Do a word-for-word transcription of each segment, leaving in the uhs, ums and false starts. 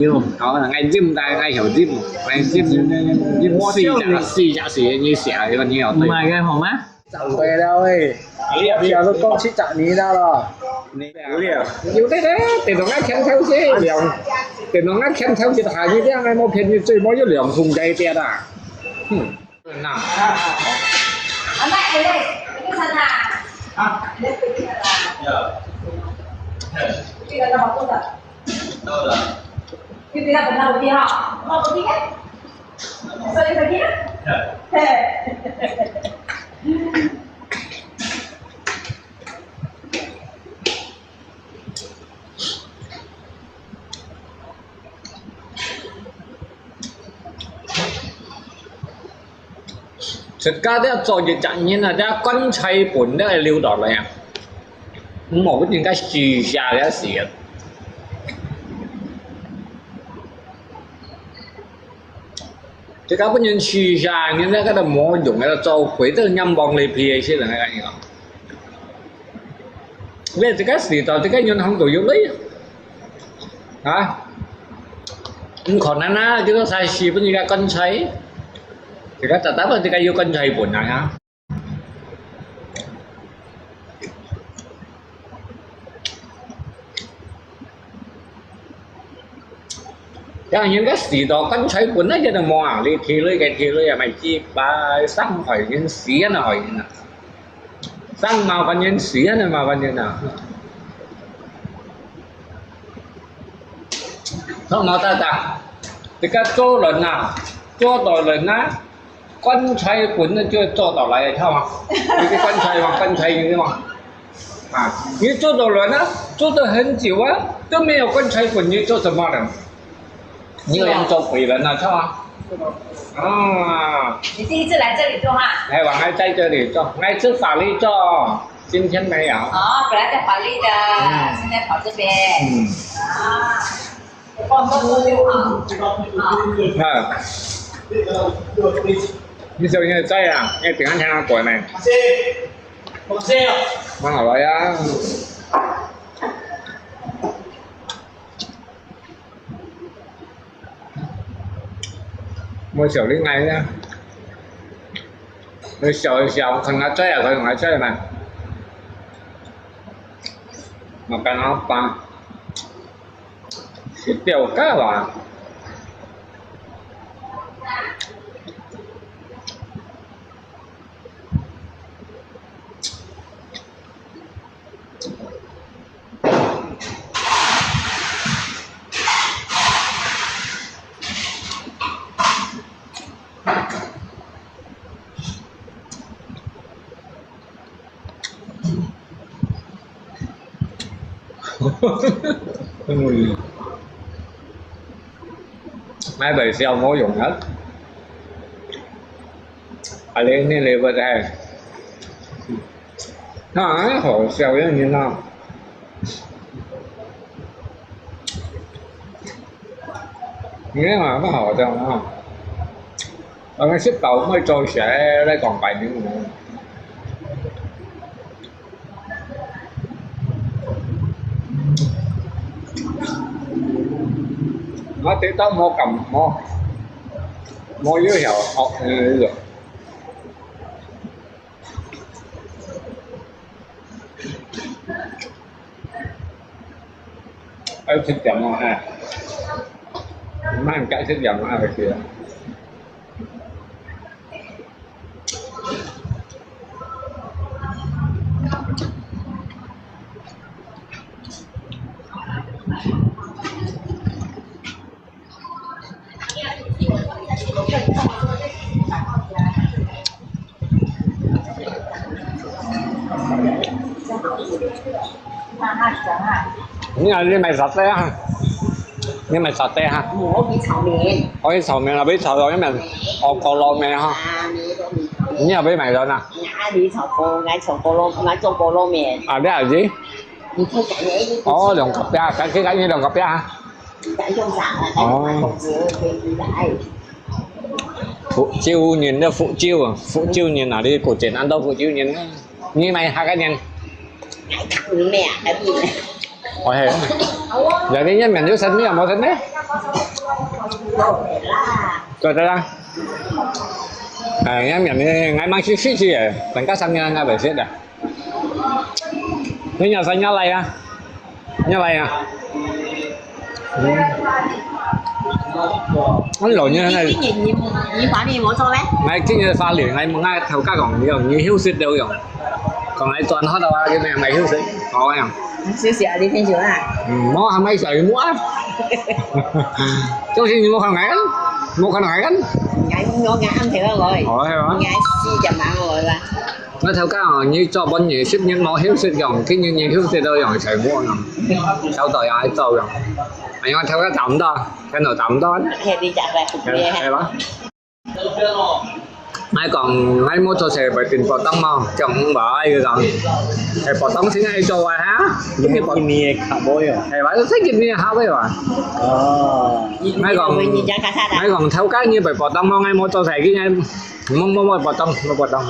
有，好，𠊎認得，𠊎曉認，𠊎認，認四隻，四隻係你寫个，你曉對。毋係个好嗎？十歲了喂，你都講七十年了咯。有了，有了，等到𠊎牽頭先，等到𠊎牽頭先，下一兩個無騙你，最無有兩公雞跌啊。哼。 自家這做一隻人啊，這棺材本這留落來啊，無分人家死下个事啊。自家分人死下，人家搿個無用个，做鬼都仰望你皮个，先人个講。 你這個時代，這個銀行都有了呀。啊？毋可能啊，這個才死分一個棺材，這個實在分這個有棺材本啊，啊。 像人家死到棺材本來就無啊，你提來个提來啊，買幾百傷害人死啊，害人啊，傷麻煩人死啊，麻煩人啊。那麼大大，這個做人啊，做到人啊， 棺材本來就做到來，你看嘛，有個棺材嘛，棺材有个嘛。啊，你做到人啊，做得很久啊，都沒有棺材本，你做什麼人？你有人做鬼人啊，看嘛。啊，你第一次來這裡做哈？哎，我還在這裡做，還是法律做，今天沒有。哦，本來在法律的，嗯。現在跑這邊。嗯。啊。 啊，你小心點啊，你平安聽下過咩？蠻好來呀。我小心來呀。我小小，看他在啊，看他在嘛。我跟他搬。 是吊嘎哇。嗯，買來笑無用啊。啊，你，你來不在。啊，好笑个人啊。 你看嘛，蠻好笑啊。我們食飽會做事來講拜年。我對到無感，無，無有效，哦，嗯，愛食點啊，哎。慢慢食點啊，係啊。 你啊，你買啥个啊？你買啥个啊？我買炒麵。我買炒麵啊，買炒麵，你買，哦，可樂麵哈。啊，你都買炒麵。你也買買了呐？啊，你炒可，愛炒可樂，愛做可樂麵。啊，你也是？你可以改，你可以哦，兩個餅，改，改，改，兩個餅啊。 哦。福州人个福州啊，福州人哪裡過節，難道福州人啊？你買哪個人？哦，係。有个月饼有食，你有無食呢？做得啦。哎，月餅呢，𠊎買去試試个，等下三日𠊎會食个。你有食，你來啊，你來啊。嗯。恁老人个。你今日你你花蓮無做咩？𠊎今日花蓮，𠊎問𠊎頭家講，你你休息了用，講𠊎轉學个話，你咪休息，好樣。 休息啊，你平常啊？嗯，無還買水果啊。就是你無看𠊎啊，無看𠊎啊。𠊎我𠊎暗頭啊，𠊎。哦，係啊。𠊎四點半我啦。𠊎頭家哦，你做半日十日無休息用，今日你休息了用，水果用，早早也愛做用。哎呀，頭家打毋到，看到打毋到。係你食个，係吧？ 𠊎講，𠊎無做事會變波動無？講毋會，佢講，係波動先愛做啊哈？你係波，你个客妹哦。係吧？這个你个客妹哇？哦。𠊎講，你講，你講，頭家你會波動無？𠊎無做事，佢愛，無無無波動，無波動，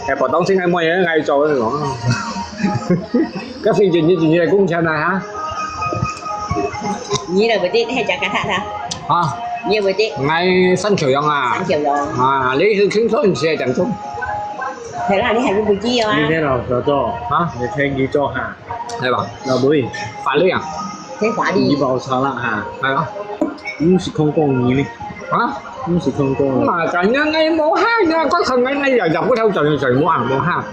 係波動先愛妹愛做个講。 該係一日一日个工錢啊哈？你來毋得，係Jakarta啊？啊？你毋得。𠊎三朝陽啊。三朝陽。啊，你係聽說你係點鐘？係啦，你還係毋知哦啊？你聽老實做啊？你聽佢做下。係吧？老妹。法律啊？聽法律。你包查啦哈。係啊。毋係空講你呢。啊？毋係空講你。嘛，咁樣𠊎無下，𠊎講𠊎𠊎也也不曉得做什麼啊，無下。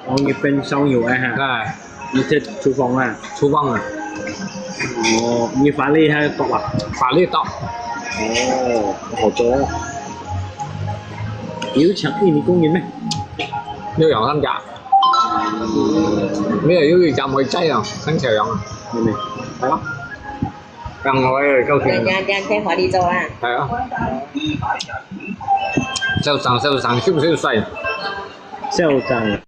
哦，你分享有愛哈？哎。你在廚房啊？廚房啊。哦，你法律還多啊？法律多。哦，好多哦。有請印尼工人咩？有兩三家。沒有，有一家沒在啊，很少人啊。妹妹。係啊。 講我个夠聽。對，這這這華麗做啊。係啊。校長，校長，識毋識帥？校長，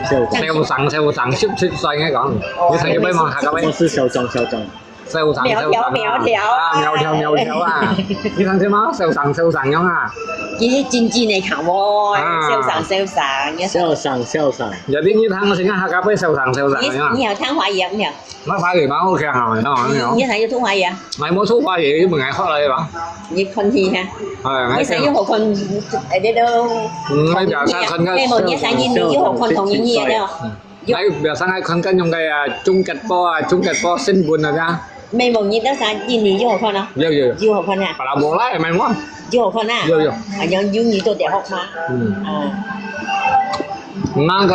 校長。校長，校長，識毋識帥？應該講，你上去拜望下个喂。我是校長，校長。校長，苗條，校長啊。苗條啊。啊，苗條，苗條啊。你上去嗎？校長，校長樣啊。其實真正个看無，啊。校長，校長，校長，校長。有啲你聽，我先看下个喂，校長，校長樣啊。你你有聽華語啊？沒有。 那華語蠻好聽啊，你看，你看。你你還有讀華語啊？𠊎無讀華語，又毋係學來个吧？你看戲哈？哎，你想用好看，哎，這都，嗯，𠊎比較看个。沒有，你想印尼又好看同音樂了。嗯。有。𠊎比較上愛看該種个啊，中國報啊，中國報新聞啊，這樣。沒有，你那啥印尼又好看啊？有，有，有。又好看啊？巴拉波啦，也蠻好。又好看啊？有，有。啊，有，有你都得學嘛。嗯。啊。那個，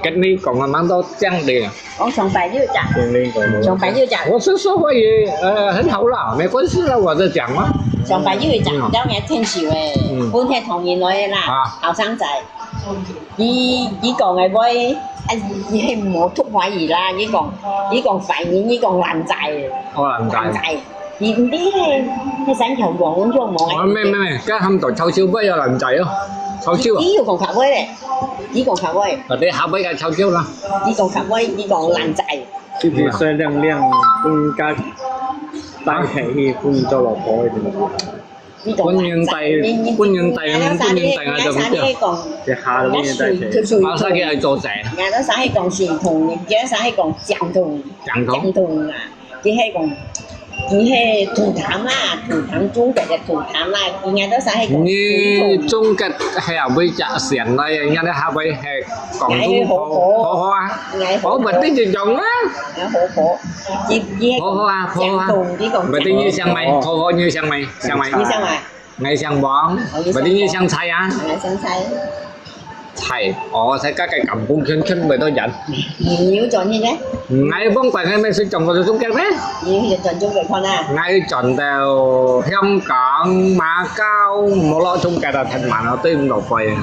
跟你講啊，蠻多這樣的。 哦，上拜六隻。上拜六隻。我是說華語，呃，很好啦，沒關係啦，我在講嘛。上拜六隻，嗯。了𠊎聽說誒，嗯。本地唐人來个啦，啊。後生仔。佢佢講个話，啊，佢係無讀華語啦，佢講佢講華語，佢講爛仔。哦，爛仔。爛仔。佢毋知係係三條王用無？哦，沒沒沒，該他們都潮州話要爛仔哦，潮州啊。佢佢有講客話咧，佢講客話。啊，對，客話个潮州啦。佢講客話，佢講爛仔。 就係說靚靚，分人家帶起去分做老婆个。你講爛仔，本人帶，你你本人帶，你本人帶啊，你你你講，這下都本人帶起。人家水，水，馬上就來做賊。人家都啥係講水桶，人家啥係講醬桶，醬桶。醬桶啊，佢係講，佢係土糖啦，土糖，中國个土糖啦，人家都啥係講水桶。你中國係後尾食上來个，人家都後尾係廣東好好啊。 𠊎好。哦，毋係一樣啊。𠊎好好。佢佢好好啊，好好啊。講，佢講。毋係你姓麼？好好，你姓麼？姓麼？你姓麼？𠊎姓王。哦，你姓王。毋係你姓蔡啊？𠊎姓蔡。蔡，哦，在該个甘榜圈圈毋多人。你有轉去呢？𠊎往擺該咩係中國到中國咩？你有轉中國看啊？𠊎轉到香港、馬交，無落中國啊，忒慢啊，對毋到位啊。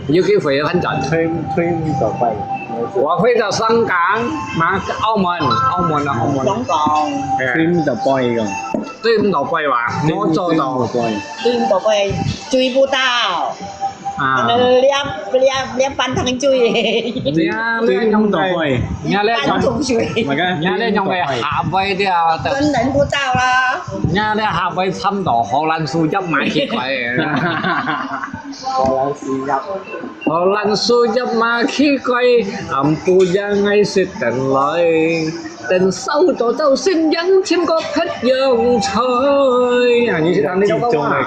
有機會要翻轉。退退五十塊。我回到香港，馬，澳門，澳門啊，澳門。香港。哎。退五十塊个。對毋到位吧？無做到。退五十塊。對毋到位，追不到。啊。那個兩兩兩半桶水。對啊，對毋到位。你看那種，半桶水。你看那種个下背的啊，跟人不到啦。你看那下背差不多荷蘭樹葉買起來的。荷蘭樹葉。荷蘭樹葉嘛奇怪，暗晡夜𠊎食等來，等燒到到新疆尋個別樣菜。啊，你是講你這個話？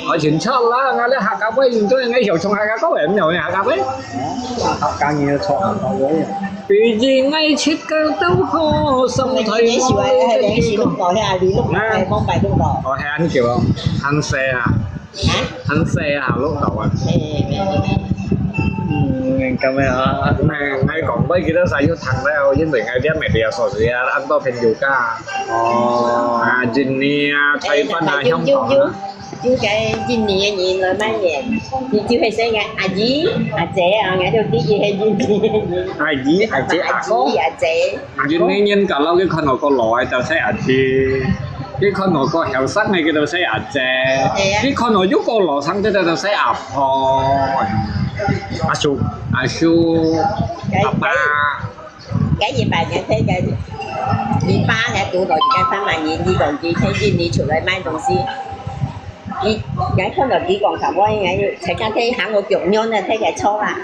我真巧啦，𠊎這客家話，你對𠊎小聰客家話，你有客家話？客家人有錯客家話。比如𠊎自家都好，上台你喜歡，你喜歡錄到遐，你錄到，哎，講白錄到。哦，係恁久哦，很細啊。 啊？很細啊，錄到啊。嘿，嘿，嘿。嗯，咁樣啊。𠊎，𠊎講過幾多次有聽到，因為𠊎這面比較熟悉啊，恁多朋友家。哦。啊，印尼啊，台灣啊，香港啊。有，有，有，有个印尼个人來買面，佢就會說个阿姨、阿姐啊，𠊎就知佢係印尼个人。阿姨、阿姐、阿哥。阿姨、阿姐。 印尼人家老佢看到個老个就喊阿姨，佢看到個後生个佢就喊阿姐，佢看到有個老生个就喊阿婆。阿叔、阿叔、阿伯。該一百年前个，你爸呢，堵到一個販賣人，你講佢在印尼出來賣東西。 你，你看到佢講客話，你就自家去喊我腳軟啊，在該坐啊。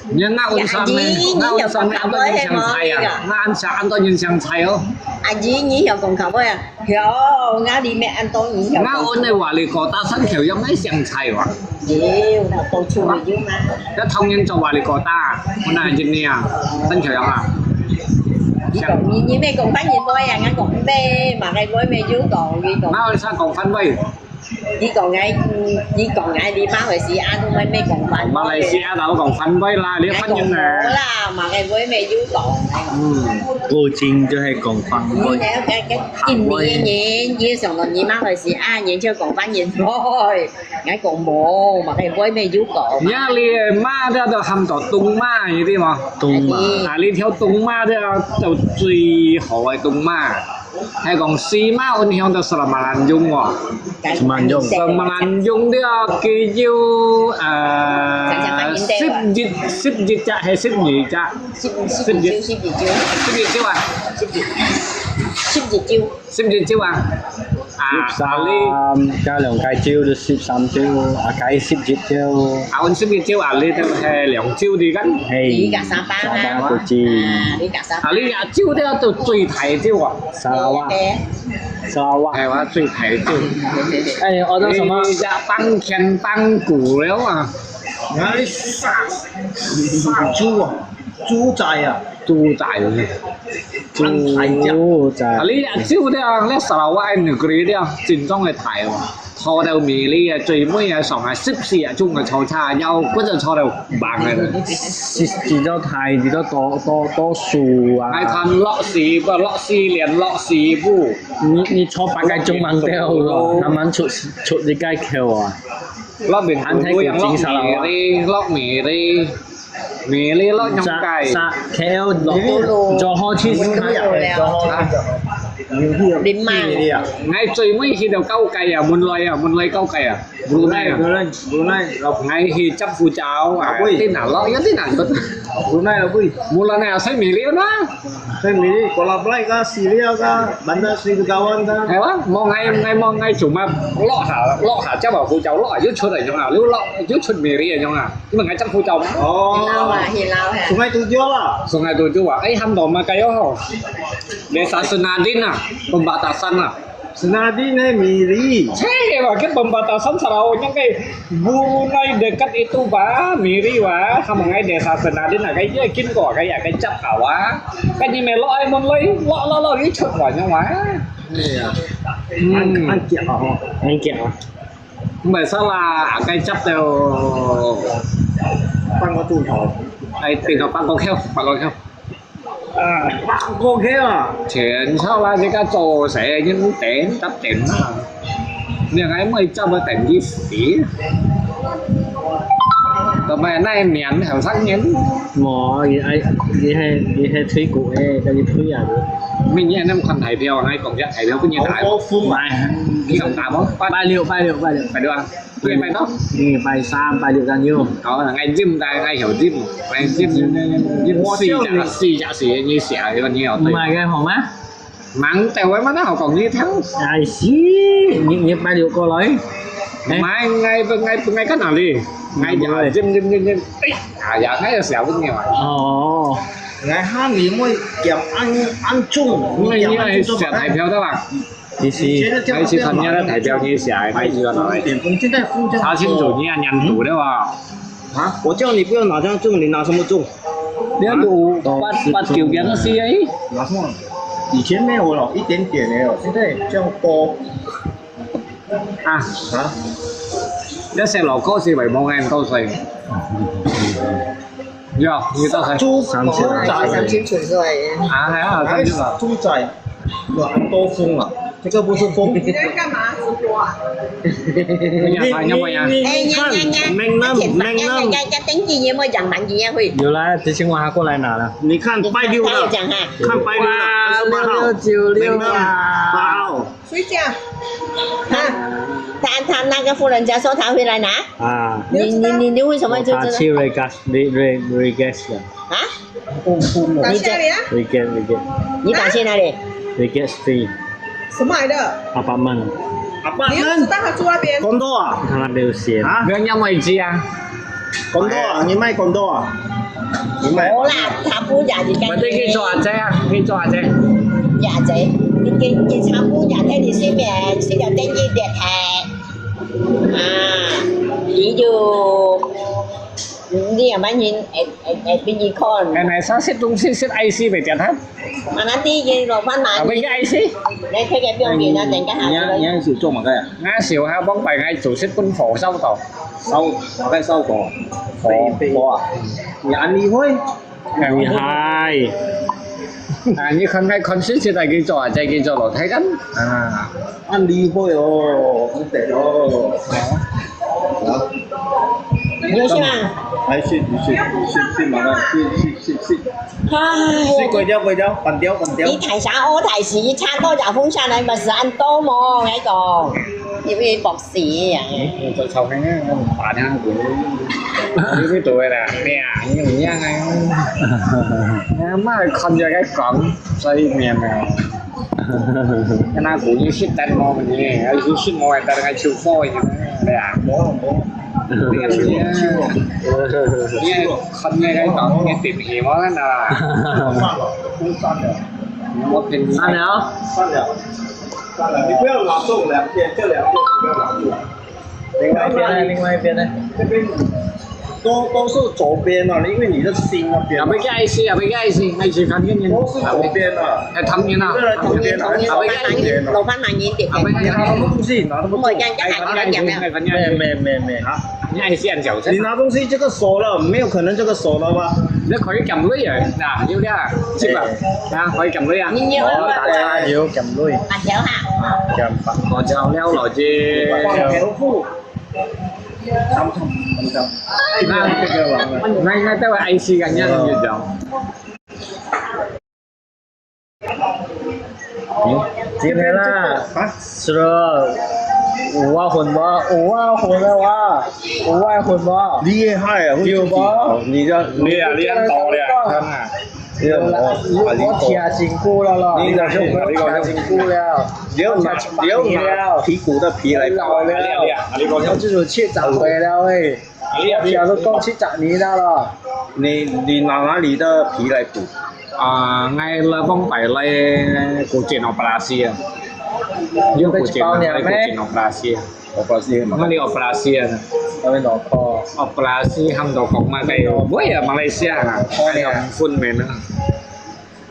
你那溫山呢？阿姨，那溫山呢？你有講客話係無？那恁多人相猜哦。阿姨，你有講客話啊？有，𠊎裡面恁多人有講客話。那溫的話，你講大山口有沒有相猜哇？有，那到處都有嘛。那唐人做話，你講大，我那印尼啊，山口有啊。你講，你，你沒講番人話呀？𠊎講，沒，嘛，該我沒有講，你講。那溫山講番話。 你講𠊎，嗯，你講𠊎，你馬來西亞都會咩講番話？馬來西亞哪有講番話啦，你番人啊。𠊎講無啦，嘛个話咩有講。嗯。古今就係講番話。你了解个印尼个人，你想到你馬來西亞人就講番人話，𠊎講無，嘛个話咩有講。呀，你个馬都都喊到東馬，你知無？東馬。啊，你條東馬都都最好个東馬。 係講西馬，溫香到Semenanjung哦。Semenanjung。Semenanjung了，佢有，呃，十一，十一隻還係十二隻？十，十一隻，十一隻。十一隻啊？十一隻。十一隻。十一隻啊？啊，十三，加兩個州就十三州，啊，該十一州。啊，溫十一州啊，你都係兩州的kan？係。你加沙巴啊？沙巴，古晉。啊，你加沙巴。啊，你亞洲的都最大州啊？ Sarawak。Sarawak。係哇，最大州。哎，我都什麼？哎呀，當天當古了啊！哎，殺，殺豬啊，豬仔啊。豬仔。豬仔。啊，你亞洲的啊，你Sarawak negeri的啊，真正个大哇。 坐到Miri啊，最尾啊，上下十四啊鐘个坐車，又跟住坐到吂个。十幾隻大，幾多多多多樹啊！還看落時，不落時連落時不。你你坐八個鐘吂到咯，慢慢出出一個口啊！落面還太古晉Sarawak。落Miri，落Miri。 Miri落Nongkai。Sa-，sa-，K L落，Johor去Miri啊。Lima。𠊎最尾去到Kaukai啊，門內啊，門內Kaukai啊，Brunei啊。Brunei，Brunei，Brunei。𠊎去接護照啊，喂。Di na落，有Di na。Brunei啦，喂。Mula na，在Miri啦。在Miri，Kuala Belait ka，Siria ka，Bandar Seri Begawan ka。係啊，無𠊎，𠊎無𠊎做麼落下，落下接護照落下，又出來樣啊，又落，又出Miri樣啊。 因為𠊎政府就哦，Hilal啊，Hilal啊。Sungai Tujuh啊。Sungai Tujuh啊，哎，喊到麼个哦？Desa Senadin啊，perbatasan啊。Senadin eh Miri。切，話个perbatasan Sarawak，那個Brunei dekat itu吧，Miri吧，他們个Desa Senadin啊，該也經過，該也該接好啊，該你們落哎門來，落落落，你出來樣啊。哎呀，嗯，恁急啊，恁急啊。 毋係啦，該接到半個鐘頭。哎，頂到半個鐘，半個鐘。啊，半個鐘啊！全操啦，這個做事應該等，等啦。你還沒接啊，等一時。咁啊，那年後生人。無，佢愛，佢係，佢係退股誒，等佢退啊。明年你看大票，還講只大票，今年大。我，我付買。你想打無？拜六，拜六，拜六。拜六啊？ 對，拜六。嗯，拜三、拜六正有。好，𠊎忍，𠊎，𠊎曉忍，𠊎忍，忍四隻，四隻時你寫，你要對。毋係个好嗎？吂，台灣嘛，哪好講你聽？哎，是，你，你拜六過來。哎。毋係，𠊎，𠊎，𠊎跟哪裡？哎呀，認認認認，哎，哎呀，哎呀，小問題嘛。哦，來哈，你們講安安中，你講安中做麼个？其實，以前的叫還是看你的代表你寫的，那一個來。點風，現在風這樣查清楚你的年度了啊。啊，我叫你不要拿這樣中，你拿什麼中？你要讀八八九點四而已。拿什麼？以前沒有了，一點點而已，現在這樣多。 啊，啊，這些老歌是為麼个都睡？有，你到睡。豬豬仔，想清楚是吧？啊，還好，想清楚。豬仔，有很多風啊，這個不是風。你在幹嘛直播啊？不要，不要，不要。你你你看，哎，呀呀呀，明亮明亮。呀呀呀，登記你有沒有講滿幾年會？有啦，提醒我他過來拿了。你看拜六的，你看他有講哈。看拜六的，哇，二十八號，六六九六啊。明亮八號。 睡觉。啊，他他那个夫人家说他会来拿。啊，你你你你为什么就这个？我打去 regas re re regas 了。啊？打去哪里啊？ Regas regas。你打去哪里？ Regas free。什么来的？Apartment。你又知道他住那边？Condo啊？他那边有写。啊？你要买几啊？ Condo啊，你賣condo啊？你賣。無啦，茶鋪仔你跟。反正去做阿姐啊，去做阿姐。阿姐，你跟你茶鋪仔在你身邊，是要等於列開。啊，你就，你也蛮人，哎哎哎，比你看。哎，買啥食東西食I C未得閒？ Mana ti cái lò văn mà. Apa cái I C? Nè, cái cái biong gì đó, đừng có hại. Nhá, nhá, sự trông mà cái à? Ngã xỉu ha, bóng bài ngay chủ sếp quân phổ sau tổ. Sau, cái sau tổ. Phổ, phổ à? Nhà anh đi thôi. Anh đi hai. À, như không hay con sếp sẽ tại cái trò, chạy cái trò lột thay gắn. À. Ăn đi thôi ồ, không tệ đâu. Hả? Nhiều chứ mà. Ai, shit, shit, shit, shit, mà, shit, shit, shit, shit. Ai. Shit, quay掉, quay掉, quay掉, quay掉. 你大聲哦，大聲，差到假風下來，嘛是恁多無？𠊎講，因為博士啊。嗯，我做臭黑啊，我打電話過去。你去做咩啦？咩啊？你用樣啊？阿媽看著該講，所以咩咩。 Kana kuning sit dan mo ni, ay sit mo ay talaga chuko ni, ya. Mo, mo. Ya, kanya kay tao ni tim hi mo na. 算了，不用算了。我跟你算了。算了，算了，你不要拿中两边，这两边不要拿中。 另外一边呢？另外一边呢？这边都都是左边啊，因为你的心那边啊。啊，不要紧，啊，不要紧，那去看看。都是左边啊。哎，他们呢？一个人左边啊，还是左边啊？老板嘛，你点。啊，不要紧，拿东西，拿东西。没没没没。啊，你拿东西这个手了，没有可能这个手了吧？那可以讲对呀，那有点，这个，啊，可以讲对呀。你有。哦，大家有讲对。啊，有哈。讲吧。我操了，老姐。 那，那，那待会I C个，你看你就知道。嗯，今天啦，啊？是了，五万粉吧，五万粉了哇，五万粉吧。厉害啊，有吧？你这，你啊，你很高了，看啊。 有啦，有，我听真久了咯。你讲，你讲，我听真久了。你要拿，你要拿屁股的皮来补。老了，我就是七十岁了哎。听都讲七十年了咯。你，你拿哪里的皮来补？啊，𠊎來往擺來骨折operasi啊。有骨折啊，來骨折operasi啊。 Operasi嘛。Mana operasi ah? Kami nonton. Operasi ham dokok mah kay, boy ah, Malaysia ah. Kaya phun men ah.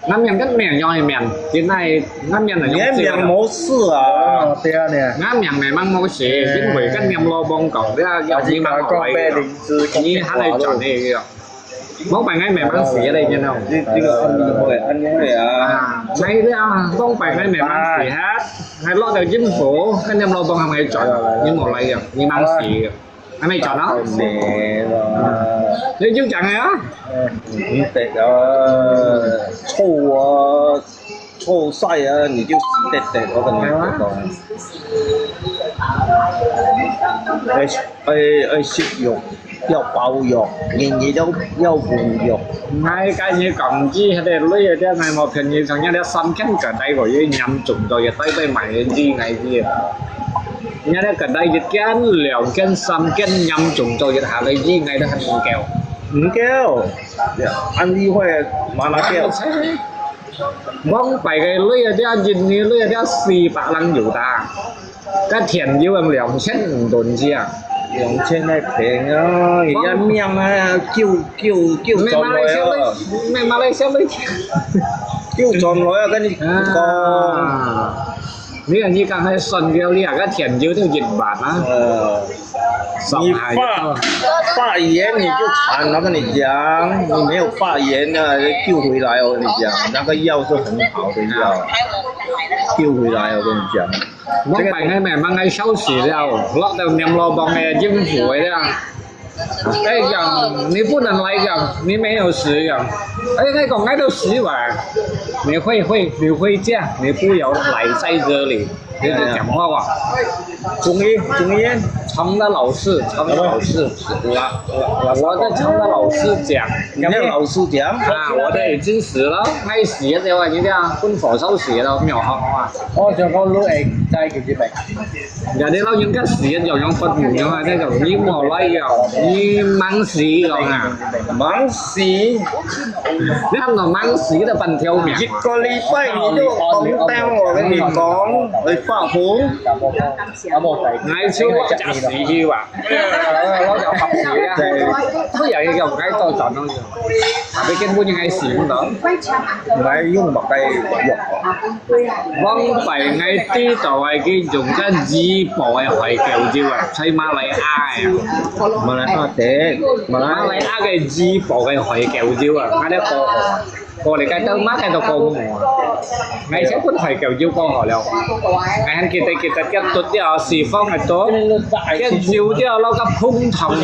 Ngắm nhầm cắt mèo nhoi mèo, hiện nay ngắm nhầm là nhoi. Ngắm nhầm mổ xưa à. Ngắm nhầm mèo mang mổ xưa, chính vì cắt nhầm lo bông cỏ ra, dòng như mang hỏi. Như hai này chọn này kìa. Món bài ngay mẹ mang xì ở đây nha không? Cái, cái ăn như vậy, ăn như vậy à. À, ngay đấy à, món bài ngay mẹ mang xì hết. Hai lọ đầu chính phủ, cái nem lo bông hầm ngay chọn, nhưng một loại à, nhưng mang xì. Anh này chọn đó. Mẹ rồi. Lấy chứ chẳng hả? Tệ đó. Thô à. 臭晒啊，你就死得得，我跟你讲。哎哎哎，食藥要包药，日日都要換藥。哎，該你講起佢哋女嘅，啲，哎，無騙你，像一啲三千个大个，嚴重到要帶去買个醫，哎，醫。人家个大一間、兩間、三間，嚴重到一下个意外都還毋夠。毋夠，恁厲害，麻麻叫。往擺个鐳啊，這印尼鐳啊，這四百零有噠，該田油啊兩千五噸隻啊。兩千還平啊，人家命啊，救救救轉來啊，馬來西亞鐳，馬來西亞鐳，救轉來啊，跟你講。啊，你看你剛才算掉，你啊，該田油都一萬啊。呃，你發發炎你就慘了，跟你講，你沒有發炎啊，救回來，我跟你講，那個藥是很好的藥，救回來，我跟你講。往擺个咩，往个消息了，落到黏羅網个政府个了。哎呀，你不能來講，你沒有死呀。哎，那講那都死完，你會會你會這樣，你不要來在這裡，你就講話啊。中醫中醫，長的老師，長的老師，我我我的長的老師講，你的老師講啊，我的已經死了，該死的話，你這樣分火燒死了，沒有好好啊。我想講，你會在佢這邊。 人家老人家死人樣樣發夢樣啊，那種你莫來樣，你忙死樣啊，忙死，你看到忙死的半條命。一個禮拜你就紅燈，我跟你講，會發紅。𠊎就話假死去吧，老早發死啊，對，不要一個𠊎到轉東西，啊，你根本就還死不到。 來用麼个藥？往擺𠊎知道个，佢用个怡寶个海狗油啊，在馬來亞个。馬來亞个，馬來馬來亞个怡寶个海狗油啊，𠊎咧過河，過嚟該兜買該都過無啊。𠊎先分海狗油過河了，𠊎還記得記得佢毒掉四方个毒，佢油掉落个膨脹，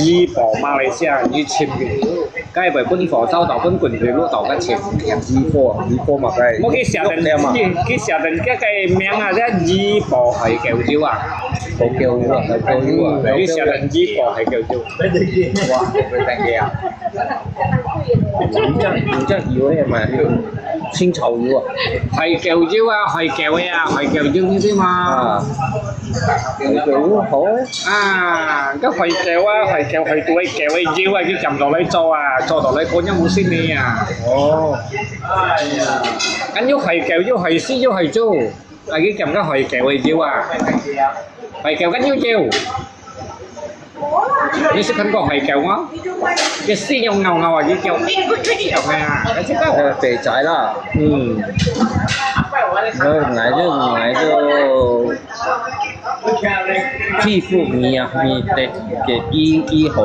怡寶馬來西亞一千个。 該會分火燒到分滾水滷到个錢。怡寶，怡寶嘛該。我去寫等，去寫等，這个名啊，這怡寶海狗油啊。海狗油啊，海狗油啊，嗯，去寫等怡寶海狗油。哇，我不會再給啊。你這樣，你這樣油那個嘛，有青草油啊。海狗油啊，海狗个啊，海狗油呢知嘛？啊。海狗油好啊。 啊，該海狗啊，海狗，海狗个狗个油啊，佢浸落來做啊，做到來過飲無食呢啊。哦。哎呀，恁有海狗，有海獅，有海豬，啊，佢浸該海狗个油啊。海狗恁有油。你識看過海狗嗎？佢屎尿尿啊，佢狗，佢狗啊，你識看？呃，肥仔啦。嗯。呃，𠊎就，𠊎就 皮膚你啊，你得，得醫，醫好，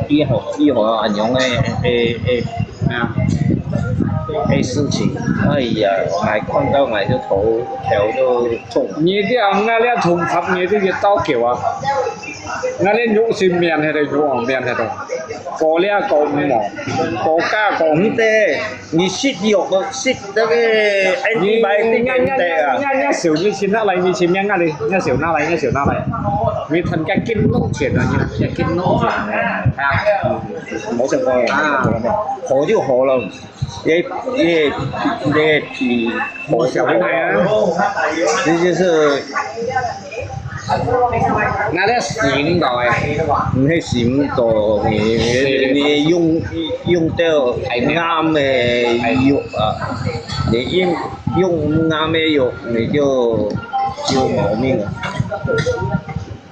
醫好，醫好恁樣个，个，个，啊，个事情。哎呀，𠊎看到𠊎就頭，頭都痛。你這樣，𠊎這頭髮你都一刀狗啊！𠊎這肉是面那個，肉面那個，過了過五毛，過價過五。你得。 你食藥个，食該个你，antibiotic你，你，个啊。你，你，你小，你請哪來？你請名啊你？你小哪來？你小哪來？你趁該金六錢啊，你趁該金六錢啊。啊。無相干啊，啊。無相干，好就好了。也，也，也比無相干啊。這就是 那个洗毋到欸。毋係洗毋到，你，你，你用，用到啱个藥啊，你用，用毋啱个藥，你就，就有毛病啊。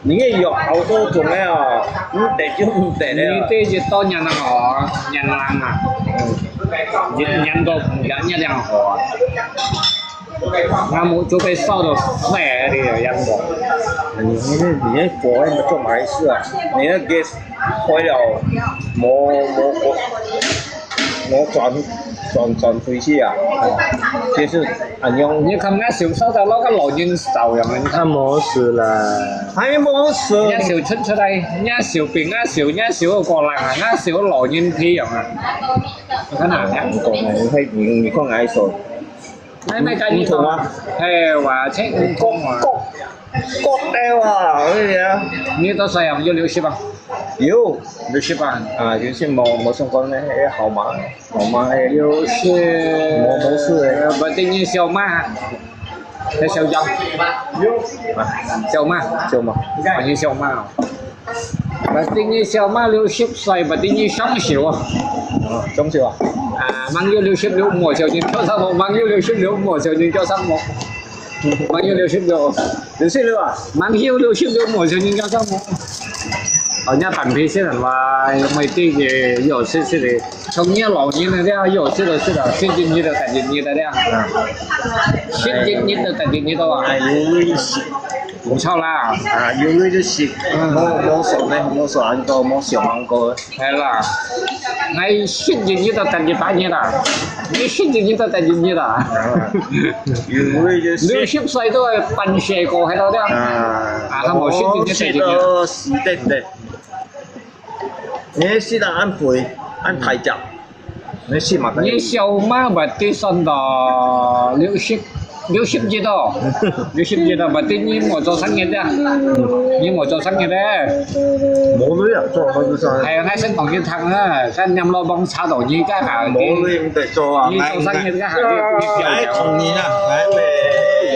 你个藥好多種个哦，毋得就毋得了。你這一到年人哦，年人啊，嗯。年，年到年，年齡好啊。 那麼就被燒到壞了，也無。你，你，你那火那麼重還是啊？你那gas壞了，無，無，無，無轉，轉，轉回去啊？就是恁樣。你看那燒燒到那個老人燒樣，他沒死了。還沒死。人家燒出出來，人家燒餅啊，燒，人家燒過來啊，人家燒老人皮樣啊。你看啊，你講啊，你看，你，你看𠊎手。 來，來，該你講啊。毋同啊。嘿，我請你講啊。國，國，國家啊，哎呀。你多少啊？有六十啊？有。六十啊？啊，六十無，無相干个，哎，好嘛，好嘛，哎。六十。無，無事个。呃，不，等於小嘛。該小張，小馬，小馬，還有小馬哦。Berarti你小馬六十歲，berarti你上手啊。哦，上手啊。啊，吂有六十六毛，小人叫啥毛？吂有六十六毛，小人叫啥毛？吂有六十六。六十六啊？吂有六十六毛，小人叫啥毛？哦，人家半辈先人話，每天也有事事的，从你老人的了，有事的事的，十一日的，十一日的了。啊。十一日的，十一日的啊。哎，有意思。唔错啦。啊，有意思。嗯。我，我说呢，我说恁多，我想恁多。 係啦，𠊎十一日到十一日啦，你十一日到十一日啦。有位就六十歲都係半世過係咯，對吧？啊，啊，佢無十一日到十一日。我食到死得得。你食到恁肥，恁大隻，你食嘛得？你小馬berarti算到六十 六十日哦，六十日哦，berarti你無做生日啊？你無做生日咧？無了，做好就生日。哎呀，𠊎先同你談啊，先念老幫查到你該下，無了，毋得做啊，你做生日該下，你，你表表。哎，同你啊，哎，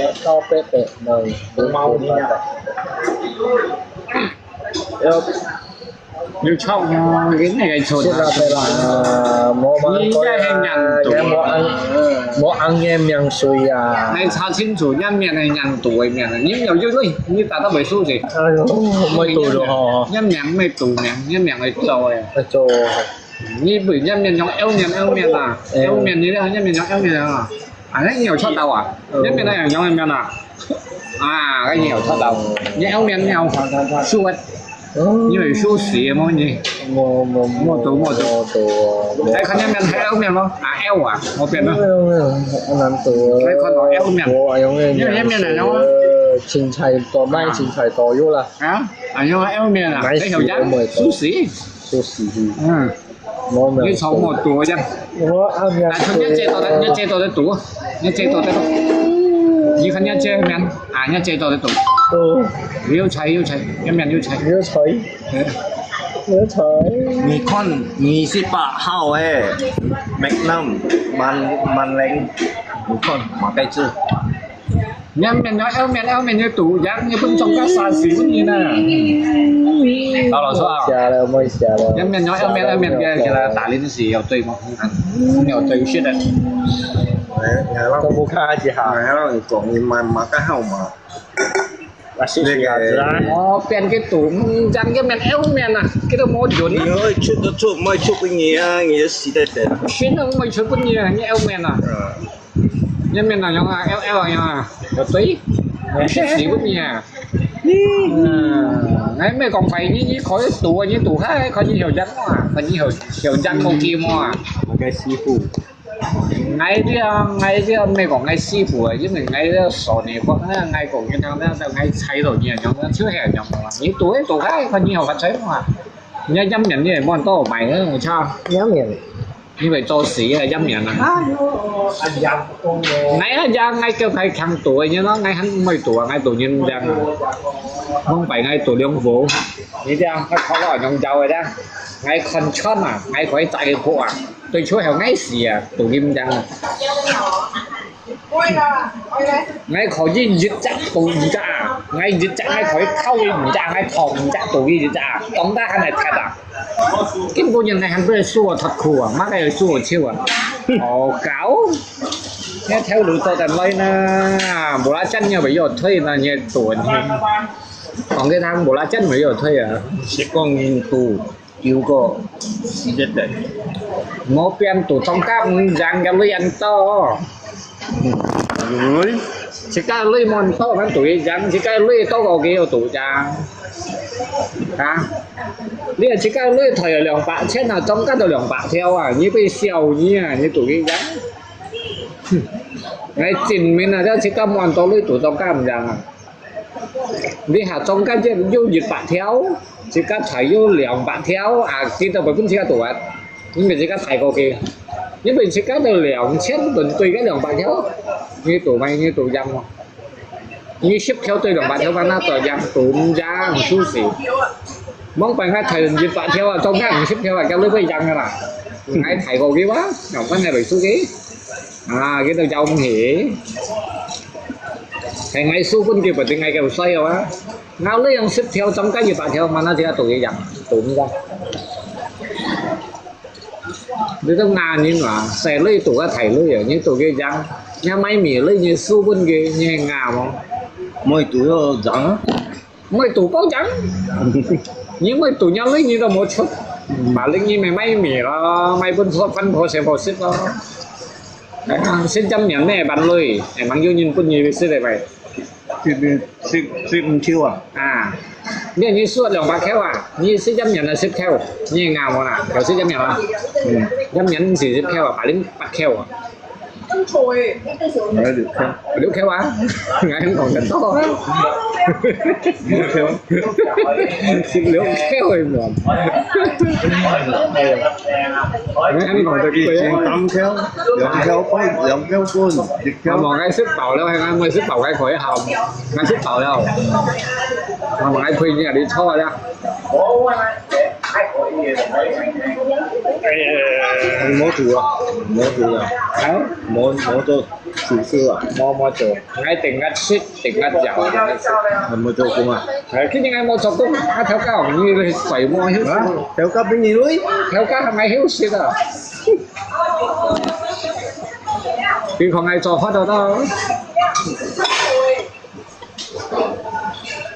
我到伯伯，無，無毛病啊。要 有錯哦，你那個錯的。是啦，對啦，無辦法啦，你這係年度。也無恁，無恁个名歲啊。來查清楚，人名係年度个名，你有有對，你打到尾數去。哎喲，無度了吼。人名無度名，人名會做个。會做。你不人名用L名，L名啊，哎。L名你咧，人名用L名啊。 啊，該你有出到啊？嗯。你面那樣樣个面啊？啊，該你有出到。你後面你有輸啊？哦。你有輸死个無你？無，無，無到，無到。無到啊，無。再看你面，還有面無？啊，L啊，無變啊。沒有，沒有，很難得啊。再看到L面。我用个你有面來了嗎？青菜多，賣青菜多有啦。啊？啊，用L面啊，買死我沒有。輸死。輸死去。嗯。 無，無，你坐無多呀？我暗夜但是你這到底，你這到底堵，你這到底堵。你看你這面，啊，你這到底堵。哦。有菜，有菜，一面有菜。有菜。嗯。有菜。你看，二十八號誒，Magnum，萬，萬寧，你看，馬盖子。 你面有後面，後面有堵，人你分中間殺死分你呢。老老實啊。莫寫了，莫寫了。你面有後面，後面个，个打零時有對嗎？有對，是的。哎，哎，都不看一下。哎，讓你講，你買，買个號碼。啊，謝謝啊，子啊。哦，變个堵，嗯，人个面後面啊，佢都無準啊。你會出得出，莫出分你啊，你就死得得。是的，莫出分你啊，你後面啊。嗯。 你面哪樣啊？L L樣啊？有對，有識字个咩啊？嗯，𠊎毋係講壞你，你可以讀啊，你讀下，看你曉得嘛，看你曉，曉得OK嘛。那個師傅。𠊎這，𠊎這毋係講𠊎師傅啊，因為𠊎這少年國啊，𠊎講你聽，那，那𠊎猜到你啊，樣，就係樣嘛。你讀一讀下，看你曉發財嘛。你愛飲飲，你也無多買啊，我操。飲飲。 因為做事啊，飲飲啊。哎喲，哎呀，𠊎啊，呀，𠊎叫佢強度个，你咯，𠊎還毋會度啊，𠊎度人樣啊。往擺𠊎度兩步，你這樣，𠊎靠到用腳个這樣，𠊎看穿啊，𠊎可以摘一步啊，對手還有𠊎死啊，度人樣啊。 𠊎可以一隻到二隻啊！𠊎一隻，𠊎可以偷佢五隻，𠊎偷五隻到佢一隻啊！當大還來踢啊！今晡日𠊎還不係輸我脫褲啊，麼个又輸我手啊！好搞！你頭路做得來呢，無啦，真要不要退呢？你短聽，講給他無啦，真不要退啊！是講印度。 有个時節个。莫變到莊家毋贏个鐳恁多。嗯，自家鐳無恁多，咱賭一贏，自家鐳多過佢又賭贏。啊？你自家鐳退兩百千啊，莊家都兩百條啊，你被笑你啊，你賭一贏。哼，𠊎證明啊，這自家無恁多鐳賭莊家毋贏啊。 你下莊家只有一百條，自家才有兩百條啊，佢都會分自家賭啊，因為自家大過佢，因為自家都兩千輪對个兩百條，你賭咩？你賭贏無？你十條對兩百條，把那賭贏，賭毋贏，輸死。望擺𠊎大人一百條啊，莊家五十條啊，佢都會贏个啦。𠊎大過佢哇，兩百條會輸佢，啊，佢都贏毋起。係𠊎輸分佢，不定𠊎夠衰哦啊！𠊎這樣十條，中間一百條，mana這個都一樣，都毋得。你都𠊎人啊，細鐳都个大鐳啊，你都佢贏，你買米鐳，你輸分佢，你係𠊎無？每都要贏啊！每都包贏，你每都贏鐳你都無出，馬上你咪買米咯，買分分婆細婆食咯。哎，新疆人呢，萬鐳，哎，還有人分你食个喂。 十、十、十五條啊！啊，你你說兩百條啊？你新疆人啊十條，你咬我啦，有新疆人啊？嗯，新疆人是十條啊，百零八條啊。哎，六條。六條啊？𠊎講得多啊。六條。十六條个嘛。哎呀，𠊎講得多啊。三條，兩條半，兩條半，一條。我望𠊎食飽了，𠊎𠊎食飽𠊎可以好。 𠊎食飽了，𠊎陪你啊，你坐啊。哎，你無做啊？無做啊？啊？無、無做廚師啊？無、無做，𠊎定日食，定日有。你無做工啊？哎，今日𠊎無做工，啊，頭家，你睡無休息？啊？頭家分你鐳？頭家還休息啊？你看𠊎做好得到。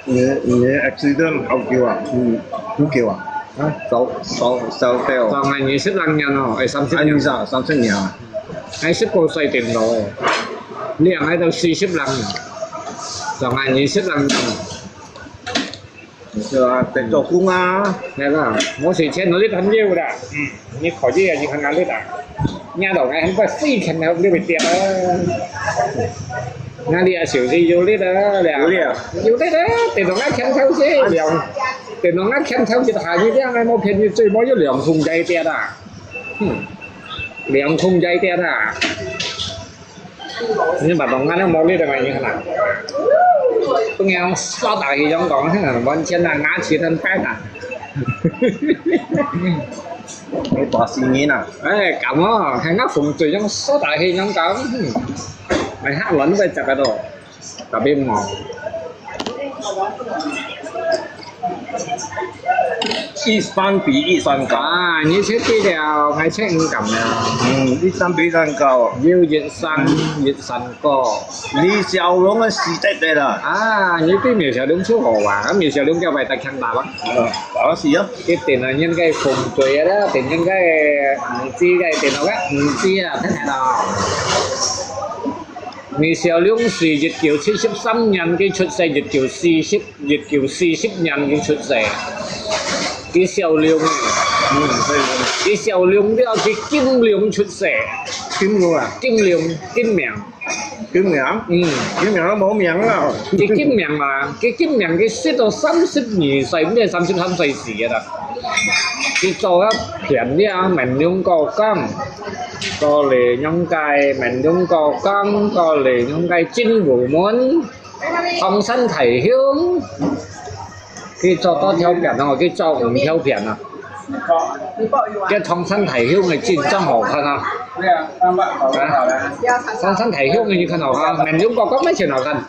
你、你 accident 好久啊？嗯，好久啊？啊，早、早、早掉。上海二十零年咯，哎，三十年。啊，你啥，三十年啊？哎，十九歲定到，你人喺度四十零，上海二十零年。 你說啊，在做工啊？係啦，我是錢都你朋友啦。嗯，你可以啊，你看哪裡啦？你到𠊎很快飛天了，你會跌啊。哪裡啊，小弟有力啊，有力啊。有力啊，等到𠊎天頭先，兩，等到𠊎天頭先，下雨天，𠊎無騙你，最多有兩空在跌啊。嗯，兩空在跌啊。 你把東西都摸你的嘛，你看啦。不然耍大氣樣講，哼，完全啊，拿起燈拍打。你大新年啊？哎，敢哦，還拿紅嘴樣耍大氣樣講，哼，哎，哈，亂會食个都，特別毛。 一山比一山高。啊，你食得了，𠊎食毋敢了。嗯，一山比一山高。有一山，一山高。李小龍个時代的啦。啊，你對李小龍就好啊，李小龍叫外大強大吧？嗯，好是啊。一定啊，應該紅隊啊，定應該五G个電腦个，五G啊，聽聽到。李小龍是一九七十三年佢出世，一九四十 一九四十年佢出世，佢小龍，嗯，佢小龍了，佢金龍出世，金龍啊，金龍，金明，金明，嗯，金明都無名啊，佢金明嘛，佢金明佢食到三十二歲，毋係三十三歲死个啦，佢做一片了，明龍過江，過來用个明龍過江，過來用个精武門。 唐山大兄，佢做多條片哦，佢做五條片啊。該唐山大兄个真正好看啊！啊，唐山大兄个你看好看，明龍過江乜真好看，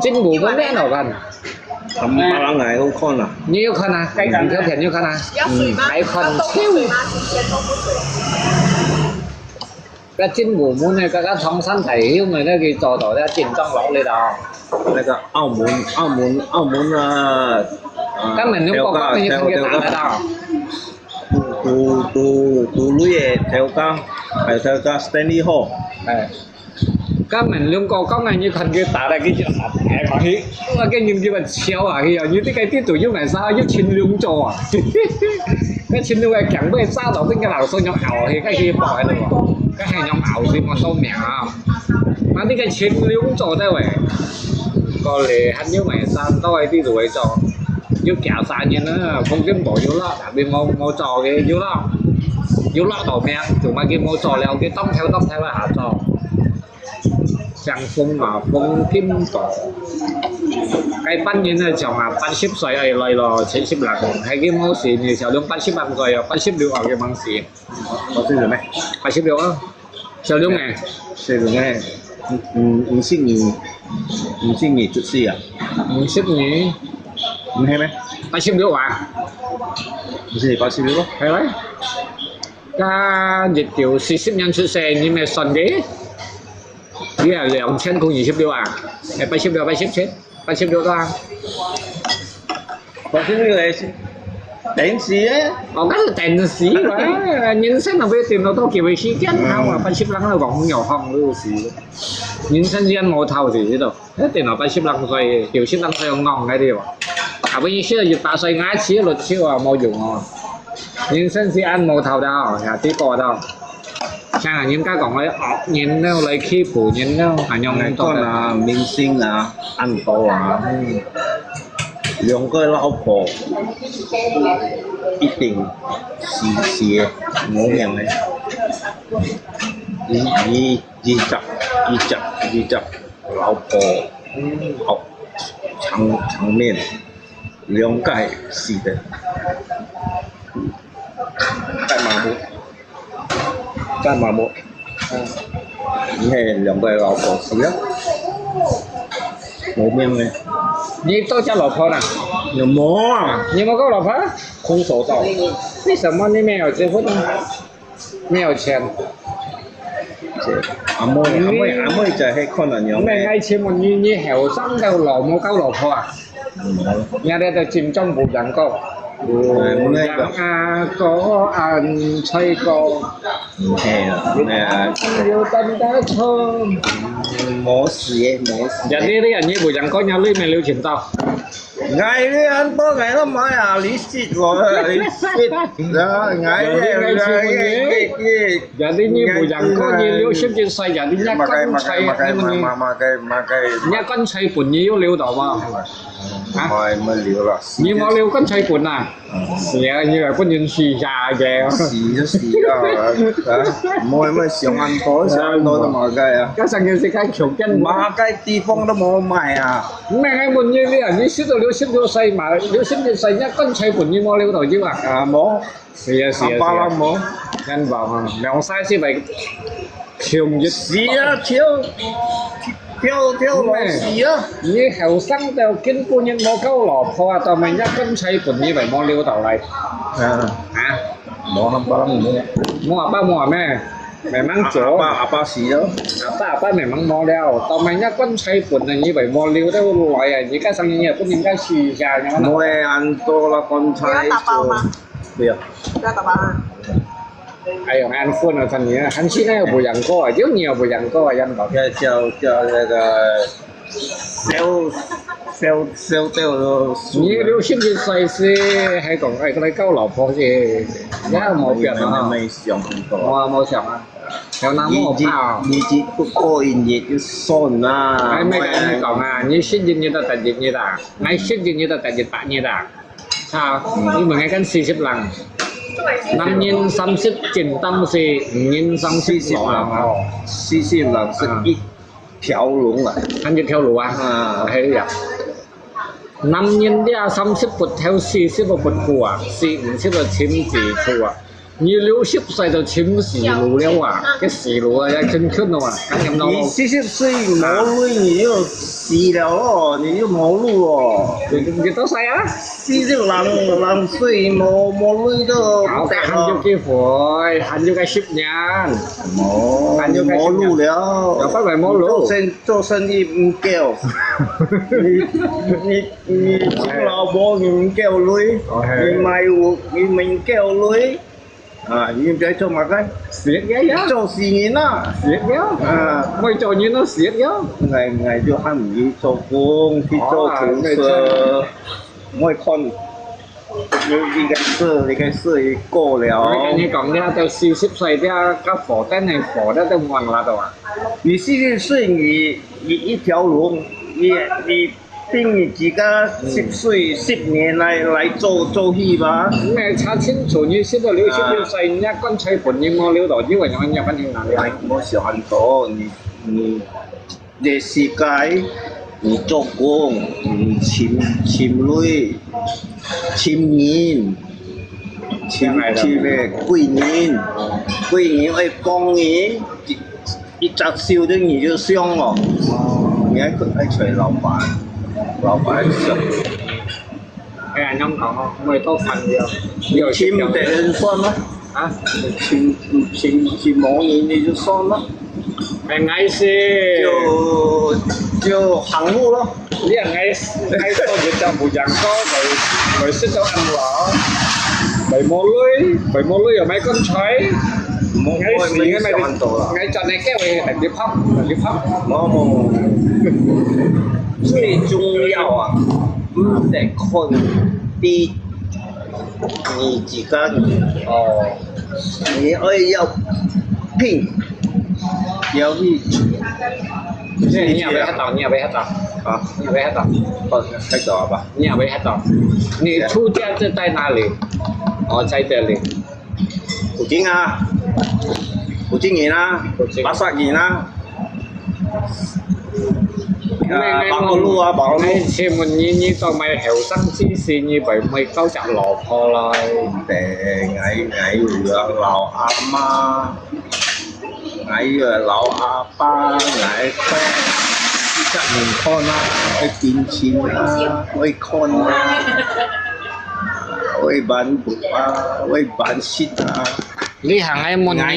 精武門乜好看。佢別人个好看啊！你有看啊？該五條片有看啊？嗯，還看。 該精武門个，該个唐山大兄个，該佢做到該真正落力啊！那個澳門，澳門，澳門啊，啊，該明龍過江个，你看佢打得到？杜、杜、杜、杜雷个頭家，還有頭家Stanley Ho。哎，該明龍過江个，你看佢打得佢就，哎，嘛去，那個人就笑啊，去啊，你這個地圖又買啥，又青龍做啊！該青龍个強背殺到，跟个老師用咬，去，該去爆喺度，該還用咬，所以無收命啊！ 啊，這個青龍做得喂，過來還有買山到該地圖位做，有幾三年啦，風景無有啦，tapi無、無做个有啦，有啦到命，做麼个無做了，佢當頭當頭个下做。像風嘛，風景多。該半年呢，像啊，八十歲愛來咯，七十零，還佢無死，你小龍八十零歲啊，八十六啊，佢吂死。八十六咩？八十六啊，小龍哎。小龍哎。五，五十二，五十二出世啊？五十二，毋係咩？八十六啊？毋係八十六咯？係咩？佢一九四十年出世，你毋係算个？你啊，兩千空二十六啊？係八十六，八十七，八十六啊？八十六係等死个。哦，該係等死个，人生啊，毋會等到幾多時間，嗯。啊，八十六啊，講有好，有時。人生時間無透時，知道？ 一定愛八十零歲，九十零歲要戇个對無？啊，不然需要一百歲牙齒落手啊，無用哦。人生是恁無透的哦，下地過的哦。像人家講个，惡人了來欺負人了，恁樣來做的。你看啊，明星啊，恁多啊，嗯，兩個老婆一定死，死个，無命个。你，你 二十，二十，二十，老婆，哦，場，場面，兩個死的。蓋麻木，蓋麻木。嗯，你看兩個老婆死了，無命个。你多少老婆啦？有無啊？你有沒有老婆？空手道。為什麼你沒有結婚呢？ 沒有錢。阿妹，阿妹，阿妹就係看恁樣。毋係，𠊎請問你，你後生到老無交老婆啊？嗯。人家都金鐘無贏過。哎，毋係个。贏啊，過啊，吹過。毋係啊，毋係啊。有單打錯。嗯，無事个，無事个。人哋，你，你無贏過，人類沒有錢到。 𠊎呢，恁多𠊎都買啊，你識我，你識啊，𠊎呢，人哋無贏過你六十一歲，人家乾脆，人家乾脆分你有留到無？啊？無，無留啦。你無留乾脆分啊？嗯。死啊，你還分人死下个。死就死啦，啊，無，無想恁多，想恁多都無个啊。該成件事該窮緊。麼个地方都無買啊。 毋係，𠊎問你，你啊，你食到六十六歲嘛，六十一歲，人家乾脆分你無留到有啊？啊，無。是啊，是啊，阿爸啦，是啊。無。人話嘛，兩儕係會窮一。是啊，跳，跳，跳落死啊。你後生到根本人無交老婆啊，到尾人家乾脆分你，會無留到來。啊。啊？無阿爸，無。無阿爸，無阿姆。 慢慢做。阿爸，阿爸死了。阿爸，阿爸慢慢無了，到尾人家棺材本啊，你會無留到來啊，你該生人也不應該死一下，你看。無會恁多啦，棺材做。不要打包嗎？不要。不要打包啊。哎喲，恁煩啊，真的啊，還是那有不養過啊，有你有不養過啊，養到。要叫，叫那個 燒，燒，燒掉咯。你六十一歲時，還講，哎，過來交老婆去，也無變啊。沒，沒想過。我無想啊，有那麼怕哦。日子，日子不過一日就算啦。哎，沒跟你講啊，你十一日到十一日啊，哎，十一日到十一百日啊。啊，你問𠊎跟四十人，男人三十正當時，女人三十老啊。四十人哦，四十人是一 條龍啊。還一條路啊？啊。係啊。男人這三十不頭，四十不苦啊，四五十个親子苦啊。你六十歲就親死路了啊，該死路啊，要真困了啊，還有那你四十歲無鐳，你就死了咯，你就無路咯。你，你多歲啊？四十零，零歲無，無鐳都不得了。好，還有機會，還有個十年。 哦，還有該無路了。有法來無路。做生，做生意毋夠。你，你，你請老婆，你毋夠鐳。哦，係。你買屋，你毋夠鐳。啊，你毋知做麼个？食个呀。做生意啦。食个。啊。毋會做人咯，食个。𠊎，𠊎就喊你做工，去做廚師。哦，毋會看 你，你个事，你个事已過了。𠊎跟你講，你都四十歲，你个火燈个火，你都換啦都啊。你四十歲，你，你一條龍，你，你定你自家十歲，十年來，來做，做戲吧。你查清楚，你現在六十六歲，人家棺材本你無留到，你為什麼你要搬去哪裡啊？哎，我想很多，你，你 這世界，你做工，你尋，尋鐳，尋人，尋，尋个貴人，貴人愛幫你，一隻手的你就上哦，你愛愛找老闆，老闆上。哎呀，恁樣講哦，我也到煩了。你請別人算咯，啊，請請請某人你就算咯，哎，𠊎是，就就行路咯。你，𠊎，𠊎做就做不講高，來來食到暗了，來摸雷，來摸雷又買棺材，我我也沒想很多了。，𠊎轉來叫你，你拍，你拍。某某，最重要啊，毋得看你你自家人，哦，你愛要拼，要去你你也不要到，你也不要到，啊，你也不要到。哦，太早了吧？你也不要到。你出家是在哪里？哦，在这里。古今啊，古今人啊古今，巴萨人啊，啊，巴格路啊，巴格路。你請問你，你做麼後生之時，你會毋會交隻老婆來？對，𠊎𠊎有个老阿媽，𠊎有个老阿爸，𠊎看，一隻人看啊，愛定情啊，愛看啊，愛辦屋啊，愛辦事啊。你還愛問𠊎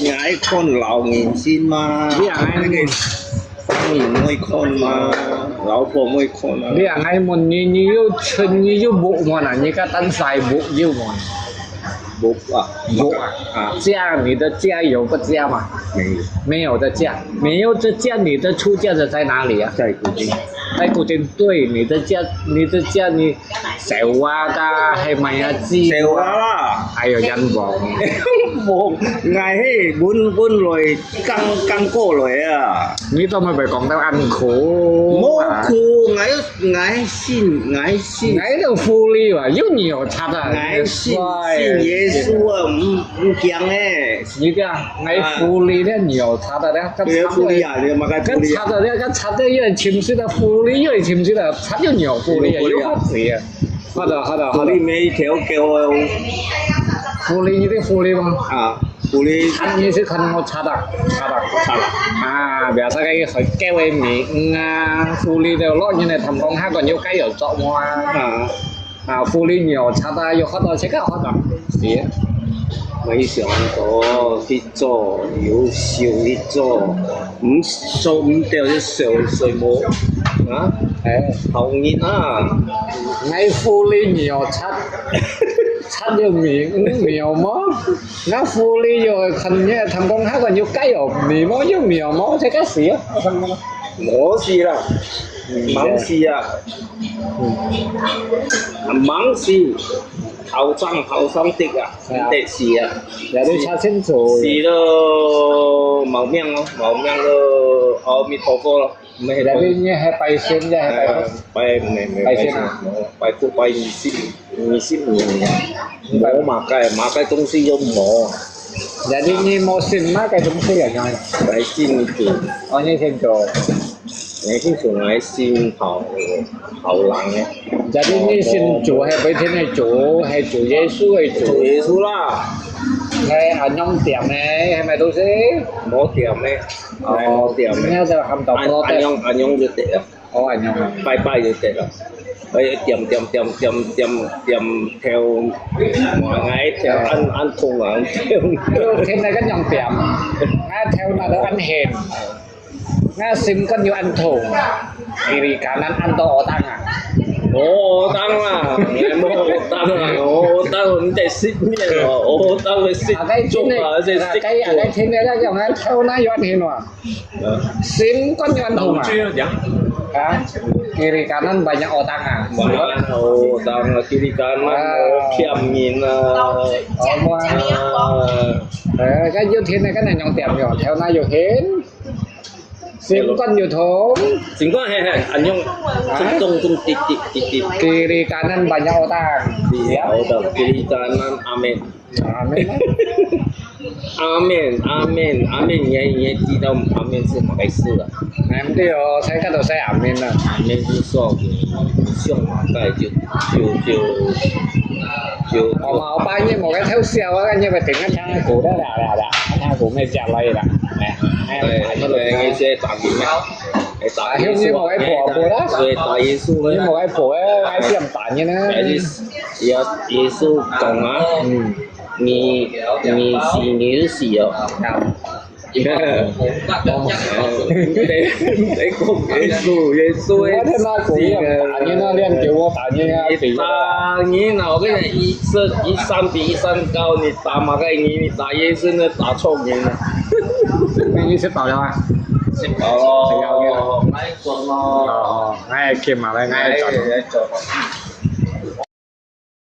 你？𠊎𠊎看老人先嘛，你還愛那个商人會看嘛，老婆會看啊。你還愛問你，你有出你有屋無啦？你个單晒屋有無？屋啊，屋啊，啊，家，你的家有个家吗？沒有，没有的家，没有的家，你的出家的在哪里啊？在古今。在古今，对，你的家，你的家，你小娃个，还有么呀？鸡小娃啦，还有人王。無，𠊎係本本來剛剛過來啊。你都没被讲到安苦。無苦，𠊎愛𠊎信，𠊎信。你个狐狸啊，有你有他的。𠊎信信耶穌啊，毋毋驚誒。你个，你狐狸咧，你有他的咧，跟你个狐狸啊，你嘛个狐狸啊。跟他的咧，跟他的又亲戚的狐狸，又亲戚的，他又有狐狸，有好子啊。好的，好的，好的。狐狸每一條狗哦。狐狸，你的狐狸吗？啊，狐狸。看你是看我查的，查的，查的。啊，biasa个很各位名啊，狐狸的咯，现在他们讲他个有该有做么啊？啊，啊，狐狸有查的，有好多这个好多，是。没想到去做，有想去做，毋做毋掉就受水磨啊，哎，好人啊。你狐狸有查，查有名，有么？那狐狸有肯定他们讲他个有该有名么？有名么？这个是啊，无事啦，忙死啊，忙死，好生好生的啊，得死啊，也都查清楚。死咯，冇命咯，冇命咯，阿弥陀佛咯，没也都你还拜神，也还拜佛。拜没没拜神啊，拜佛拜二十二十年，冇嘛个嘛个东西都冇。也都你冇信嘛个东西啊，来信主，哦，你信主。来信主来信好好人诶。也都你信主，还不天天主，还主耶稣为主，主耶稣啦，还安样点呢？还买东西？冇点咩，来冇点咩，你要在喊到安不到的。安样安样就得了，哦，安样啊。拜拜就得了。哎，点点点点点点头，我哎头按按痛啊，就天天跟样点，啊，头那都安现。 Nga sim kon yo anthong, kiri kanan anto otang ah. Oh, otang lah. Mo otang lah. Oh, otang, hindi sit niya. Oh, otang, sit Akai chok chine, ah, sit akai akai chine la yong an thau na yo anhin wa. Sim kon yo anthong ah. Ha? Kiri kanan banyak otang ah. Mana otang, kiri kanan, oh, kiam ngin ah. Oh, mo. Eh, kan yo thin kan yong tiam yo, thau na yo hin. Sim kon yo thong. Singkong he he, anyong, tung tung tung tik tik tik tik. Kiri kanan banyak otang. Iya, otang, kiri kanan, amin. Amin. 阿門，阿門，阿門，你你知道阿門是麼个意思啊？哎，對哦，大家都係阿門啦。阿門是說你上帝就就就就。哦嘛，我把你莫个偷笑啊，你咪等下聽下歌啦啦啦啦，聽下歌咪接來啦。哎，哎，對，那个是打疫苗，哎，打耶稣啊，你莫个婆婆啦，所以打耶稣呢，你莫个婆哎，哎，这样打你呢？哎，耶耶稣讲啊，嗯。你你死你就死哦。啊。 你你讲耶稣，耶稣，我天哪，狗一样打你那练给我打你啊，你打你啊！我跟你讲，一三一三比一三高，你打马盖尼，你打耶稣，那打错人了。那你吃饱了啊？吃饱了。吃饱了。哦，哎，去马来，哎，转。